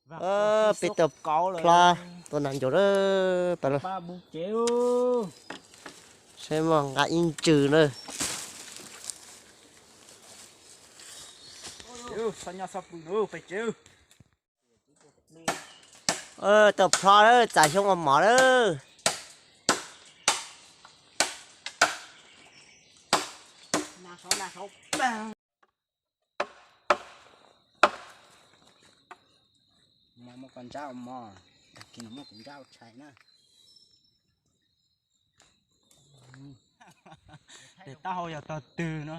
Peb tau plab tua nas ncuav lawm, pab lawm. Saib mas nqa ib ntsws na. Tau plab lawm, txav xyoob ua mov lawm. Muab koj ntsab ua mov, tag kis no muab kuv ntsab ua tshais na. Tes taub hau yog tog twg no.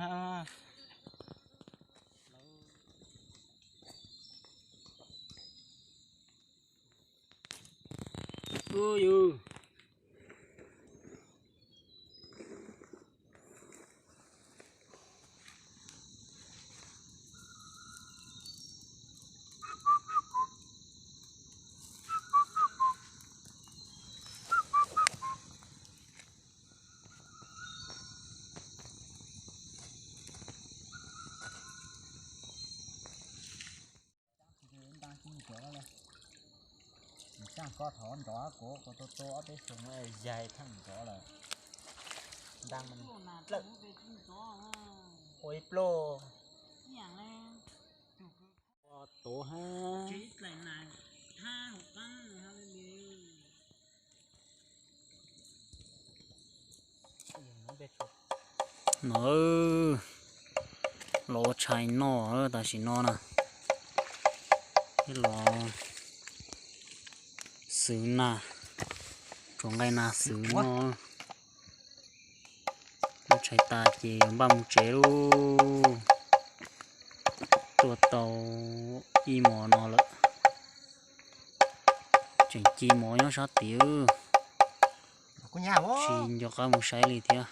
Ntaag kub nrov, tsaaj koj thov nrov kuv, kuv tua tua ob peb xyoos yaig thaaj nrov lawm. Ntaag dlawm, ua ib pluag. Ua tuv hab. No, los ua tshais noj tam sim no na. Los xwv nas, tsuav nqaij nas xwv noj. Noj tshais tas ces yuav npaj mus tsev lauj. Tua tau ib mos no lawm, tseem ci mov nyob sab tid, tsis nco qab mus saib li thiab.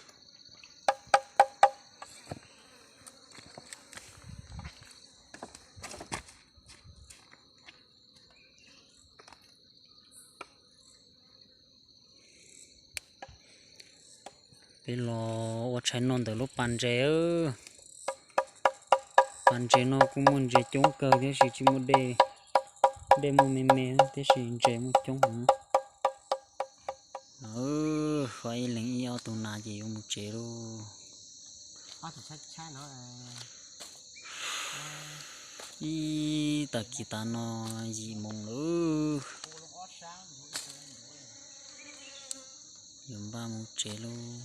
Peb los ua tshais noj ntawm lub pas ntses. Pas ntses no kuj muaj ntses coob kawg tab sis tsis muaj dej, dej muaj me me tab sis ntses muaj coob heev. Faib ib leeg ib ob tug nas ces yuav mus tsev lauj. Ib tag kis tas no yim moos lawm, yuav npaj mus tsev lauj.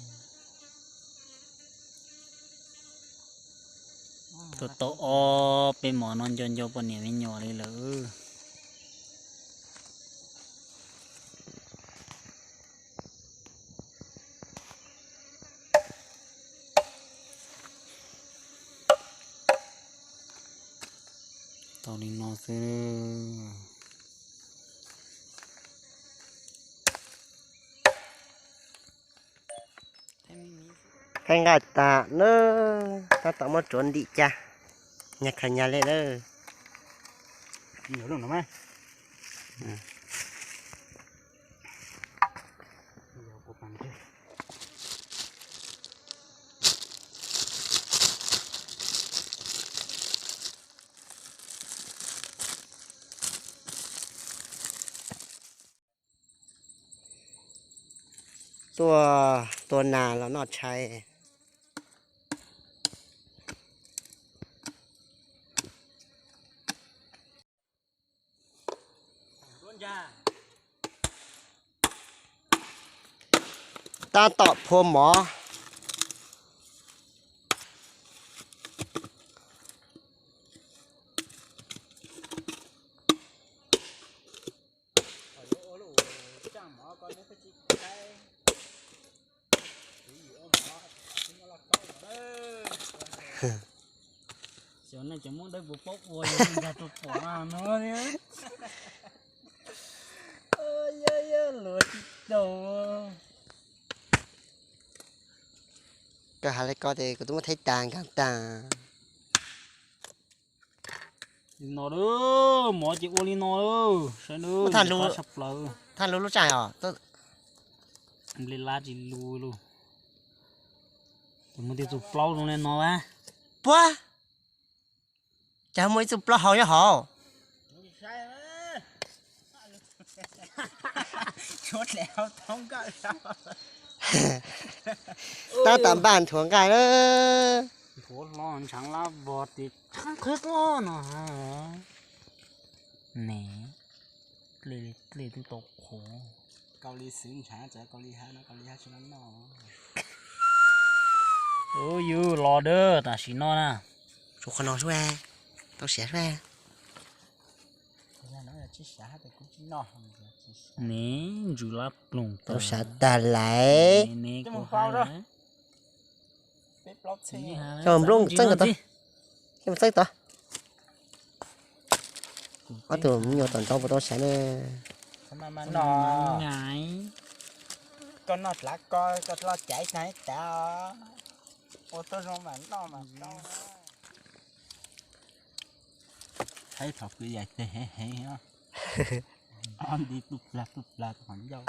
Tuaj tau ob peb mos no nco nco poj niam me nyuam li lawm. Tau li no xwb. Khaij nqaij tas na, tab tom muab tsuav ntim cag, nyag khaws nyag li na. Tuaj tua nas los noj tshais. Tab tom phua mov. Xyov nej cov Hmoob Dawb puas paub ua yog nkag rau pom no. Luav tsis tau. Koj hais li ko ces kuv twb muab thaij tas nkag tag. Li no, mov ces ua li no, saib na, thaj lub lub tsaij os. Nplej lab tsis lus lauj. Ces muaj tej txuj plaub zoo li no a. Puag, cas muaj ib txuj plaub hau nyob hauv. Tab tom npaj nthuav nqaij na. Nthuav hlo ntshav lab vog tis thab qhwb tuaj no. Ne, dlej li dlej twb tau qhuav. Kau li xwv ntshav txawv kau li hab no, kau li hab tsis no noj. Ub, yus los dawb tam sim no na. Tsum qhov no sub, tau siav sub. Ne, ntsws lab ploog tau siav tag lawm. Coj nplooj txeeb tod, coj txeeb tod. Ob tug me nyuam tom ntsoov puas tau siav ne. Koj noj dlav ko, koj lo caiv tag tav, ua tuaj zoo mas noj mas tau. Thaib thaum kwv yaim teg heev heev, ob nti tuj plag tuj plag qhov ncauj.